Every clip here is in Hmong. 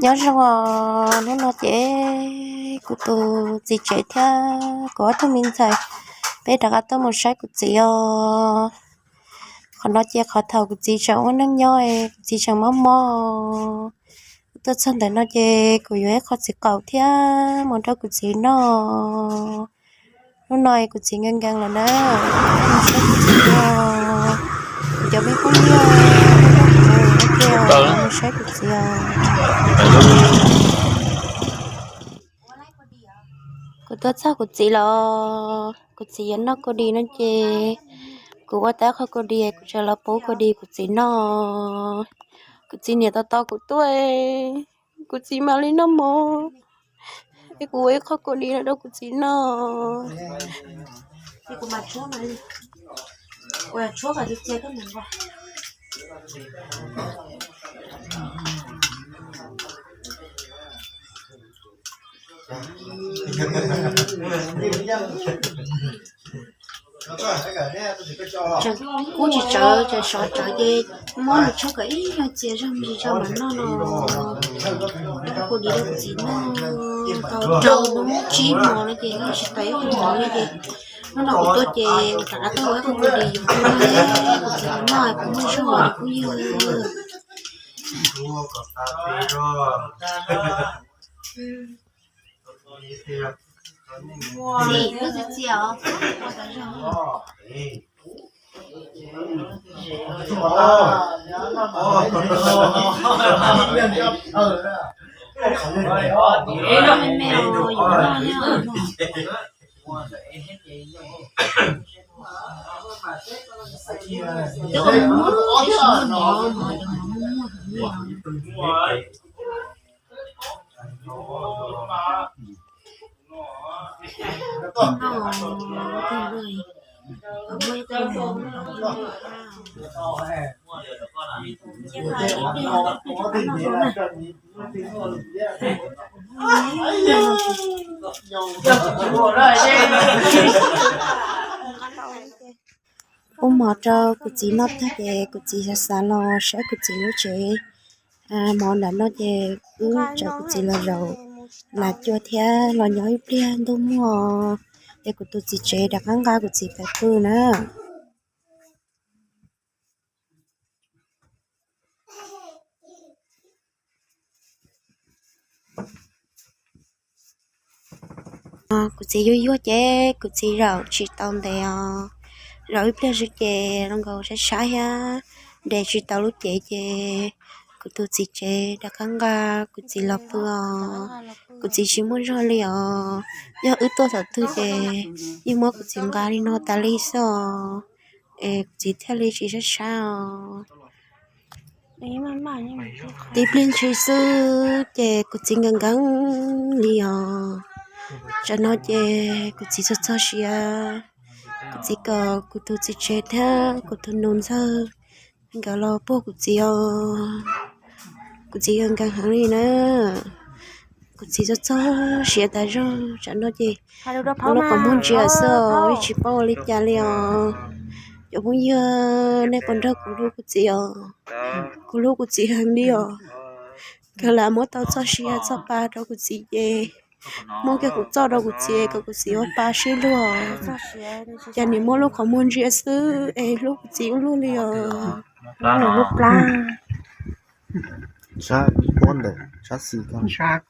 Nyob zoo os, hnub no ces kuv tus txiv tsev thiab kuv ob tug me ntxhais, peb rov qab tuaj mus saib kuv txiv os. Qhov no ces qhov thaum kuv txiv tseem ua neej nyob, kuv txiv tseem mob mob. Tuaj txog ntawm no ces kuv yuav ib qho txiv qaum thiab mus rau kuv txiv noj. Hnub no kuv txiv nkees nkees lawm na, mus saib kuv txiv os. Kuv cov me phooj ywg, mus saib kuv txiv os. Kuv tuaj txog kuv txiv los, kuv txiv yuav noj kua dis no ces kuv ua tau qho kua dis, kuv tseem los pub kua dis kuv txiv noj. Kuv txiv niam tos tos kuv tuaj, kuv txiv mam li noj mov, es kuv ua ib qho kua dis no rau kuv txiv noj. Kuv tsis tsawv, tsawv sov tsawv ces muab nws tshuab kom ib nyuag txias zog me ntsis tso mam noj no. Rau kuv dim rau kuv txiv noj tau rau hnub tsib hmo no ces noj tsis tau ib qho mov li ces hnub no kuv tuaj ces kuv rov qab tuaj ua ib qho kua dis yus tuaj noj, kuv txiv noj kuv muaj zog li kuj yog. Ua mov rau kuv txiv noj tag ces kuv txiv xav xav los saib kuv txiv lub tsev. Mov ntawm no ces wb tso kuv txiv los zaum lam cua thiab los nyob ib pliag ntuj muag, ces kuv tus txiv tsev rov qab nqa kuv txiv pais pw na. Kuv txiv yuag yuag ces kuv txiv zaum tsis tau ntev os. Zaum ib pliag xwb ces zoo nkaus sab sab thiab, nres tsis tau lub cev ces kuv tus txiv tsev rov qab nqa kuv txiv los pw os. Kuv txiv tsis muaj zog li os. Yog wb tuaj thaum twg ces yeej muab kuv txiv nqa li no tas li xwb os. Es kuv txiv thiaj li tsis sab sab os. Tib pliag ntshis xwb ces kuv txiv nkees nkees li os. Tsam no ces kuv txiv txog txog siav, kuv txiv kom kuv tus txiv tsev thiab kuv tus nus ntxawg nkawd los puag kuv txiv os. Kuv txiv nkees nkees heev li na. Kuv txiv txog txog siav tas zog, tsam no ces lub qhov muag ntsia xwb os, yeej tsis paub ua li cas li os. Cov phooj ywg, nej puas nrog kuv hlub kuv txiv os? Kuv hlub kuv txiv heev li os. Kawg lam muab tau txoj sia txoj pa rau kuv txiv ces muab kiag kuv txoj rau kuv txiv kom kuv txiv ua pa sib luag. Cas nim muab lub qhov muag ntsia xwb es hlub kuv txiv ua luaj li os. Lub plab. Sab ib pob ntawm sab xis ko.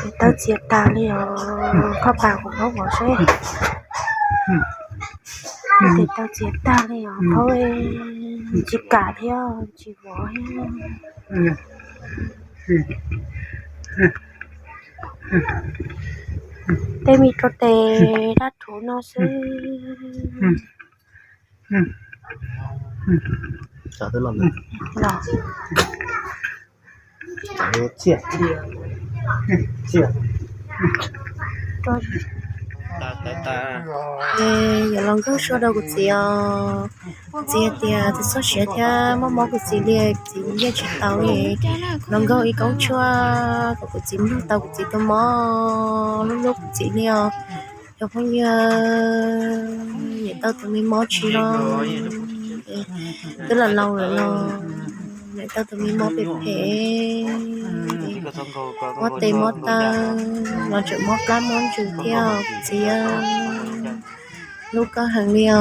Tes taw txiav tag li os, phauj, pab kuv pab vov seb. Tes taw txiav tag li os phauj, tsis kam thiab tsis vov thiab. Tej me rau tes dab rhuv no xwb. Los. Yuav los nkaug sua rau kuv txiv os. Kuv txiv hais tias tsis txhob siav thiab mob mob kuv txiv li, kuv txiv nyiaj tsis tau li. Los nkaug ib koob tshuaj kom kuv txiv mloog tau kuv txiv tus mob, hlub hlub kuv txiv li os. Cov phooj ywg, niam tau tus me mob tsis los, twb los laus lawm los niam tau tus me mob phem phem, mob tes mob taw, los tseem mob plab mob ntsws thiab kuv txiv. Hlub koj heev li os.